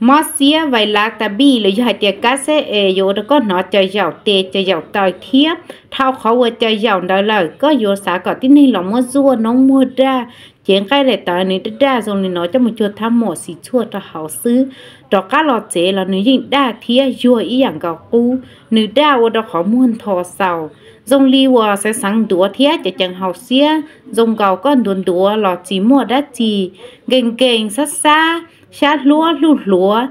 Mob xiab vais lav tas bij los yog hais tias kab xeb es yuav ua rau koj hnov caws yaum tes caws yaum taw thiab. Dhau qhov uas caws yaum ntawd lawm koj yuav xav kom tib neeg los muab zuaj noob muag daj, cev nqaij daim tawv nws daj daj zoo li no coj mus cuag thab muam xim txhuaj rau hauv xwb. Rov qab los tsev los nws yeej daj thiab yuag ib yam nkaus qub, nws daj ua rau qhov muag ntho xaus. Zoo li uas xeev xeev ntuav thiab cov ceev hauv xiab zoo nkaus koj ntuav ntuav los tsis muaj dab tsi, nkees nkees xab xab, xyab hluab hluj hluav,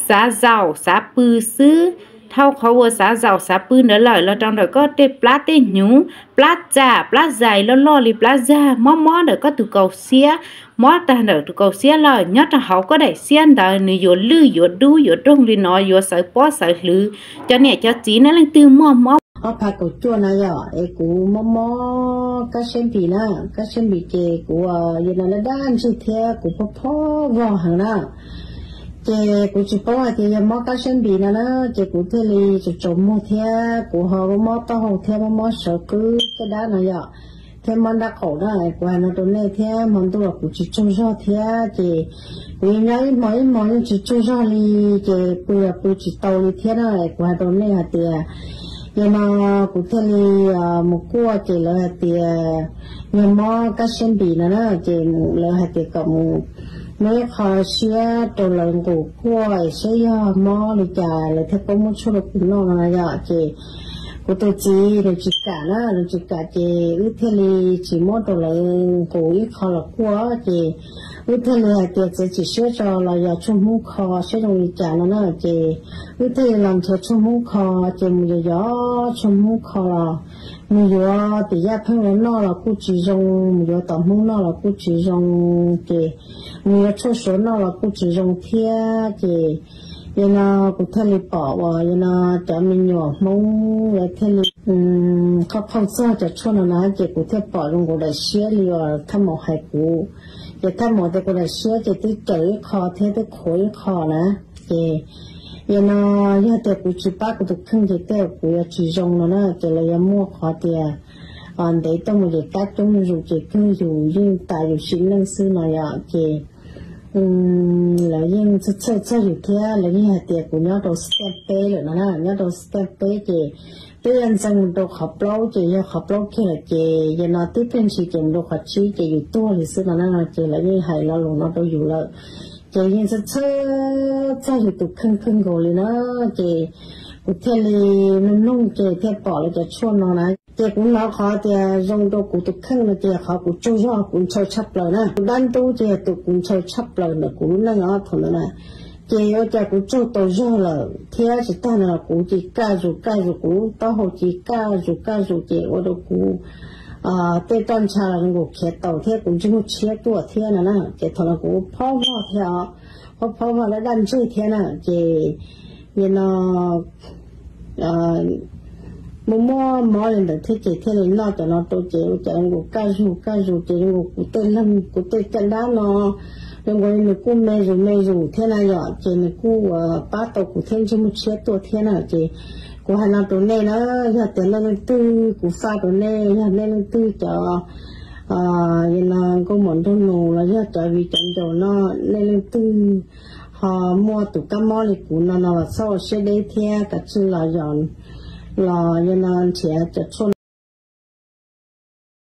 xav zaum xav pw xwb. Dhau qhov uas xav zaum xav pw ntawd lawm los rau ntawm koj tej plab tej hnyuv, plab tsam plab zais loj loj li plab zag, mob mob ntawm koj tus kaus xiab, mob tag ntawm tus kaus xiab lawm nyob rau hauv koj daim xiab ntawd nws yuav lwj yuav dub yuav doog li no yuav xawv pob xawv hlwv. Cov niam cov txiv nej leej twg muaj mob ob phav kaum cuaj na yom, es kuv mob mob kab siab npis na, kab siab npis ces kuv yog no dab dab ntseg thiab kuv phob phob vog heev na. Ces kuv tsis paub hais tias yog mob kab siab npis no na, ces kuv thiaj li tsaus tsaus muag thiab kuv ho mob taub hau thiab mob mob sawv qwb caj dab no yom, thiab mob nrab qaum na. Kuv hais no rau nej thiab hmo ntuj los kuv tsis tsaug zog thiab ces kuv yeej nyob ib hmo ib hmo yeej tsis tsaug zog li, ces pw los pw tsis tau li thiab na. Kuv hais rau nej hais tias yog no kuv thiaj li mus kuaj ces lawv hais tias yog mob kab siab npis no na, ces lawv hais tias kom mus muab ib qho siab rau lawv nqus kuaj es saib yog mob li cas lawv thiaj paub muab tshuaj rau kuv noj no yom. Ces kuv tus txiv nws tsis kam na, nws tsis kam ces wb thiaj li tsis muab rau lawv nqus ib qho los kuaj ces wb thiaj li hais tias txiav txim siab tso los yog tshuaj hmoob kho saib zoo li cas no na. Ces wb thiaj li los nrhiav tshuaj hmoob kho, ces mus yos yos tshuaj hmoob kho los mus yuav tim yaj pheej los noj los kuj tsis zoo, mus yuav tom hmoob noj los kuj tsis zoo, ces mus yuav tshuaj suav noj los kuj tsis zoo thiab. Ces yog no kuv thiaj li pom uas yog no cov me nyuam hmoob lawv thiaj li qhau qhau txog cov tshuaj no na, ces kuv thiaj pom zoo nkaus daim siab li uas thaj maum hais kuv. Ces thaj maum tias kuv daim siab ces twb cawm ib qho thiab twb qhuav ib qho na. Ces yog no yog tias kuv tsis pab kuv tus kheej ces tej zaum kuv yuav tsis zoo no na, ces lawv yuav muaj qhov tias ntev tuaj mus ces kab coob zus ces kawg yus yeej tas yus sim neej xwb no yom. Ces lawv yeej txhawj txhawj yus thiab lawv yeej hais tias kuv nyob rau step peb lawm no na, nyob rau step peb ces twb ntxeev mus rau qhov plaub ces yog qhov plaub kiag lawm ces yog no tib pliag ntshis ces mus rau qhov tsib ces yus tuag li xwb no na, ces lawv yeej hais lo lus no rau yus lawm. Ces yeej txhawj txhawj txog yus tus kheej kawg nkaus li na, ces kuv thiaj li mloog mloog ces thiaj pom lawv cov tshuaj no na. Ces kuv hnov qhov tias zoo rau kuv tus kheej no ces qhov kuv tsaug zog kuv ntshaw tshaj plaws na, kuv dab ntub ces yog tus kuv ntshaw tshaj plaws ntawm kuv lub neej os thaum ntawd na. Ces ua cas kuv tsaug tau zog lawm thiab tsis tag no kuv ces kaj zus kaj zus kuv lub taub hau ces kaj zus kaj zus ces ua rau kuv tej roj ntsha los zoo nkaus khiav tau thiab kuv ntsej muag tshiab tuaj thiab no na. Ces thaum no kuv phob vog thiab os, phob phob vog dab dab ntseg thiab na. Ces yog no muaj muaj mob li ntawd thiab ces thiaj li noj cov no rau ces ua cas zoo nkaus kaj zus kaj zus ces zoo nkaus kuv tej leeg kuv tej caj dab no zoo nkaus li nws kuj me zus me zus thiab na yom, ces nws kuj pab tau kuv thiab ntsej muag tshiab tuaj thiab na. Ces kuv hais no rau nej na, yog tias nej leej twg, kuv faj rau nej, yog nej leej twg cov yog no nkauj muam nraug nus los yog cov viv cov ncaus no, nej leej twg ho muaj tus kab mob li kuv no no los txhob ua siab deb thiab kav tsij los yos los yog no nrhiav cov tshuaj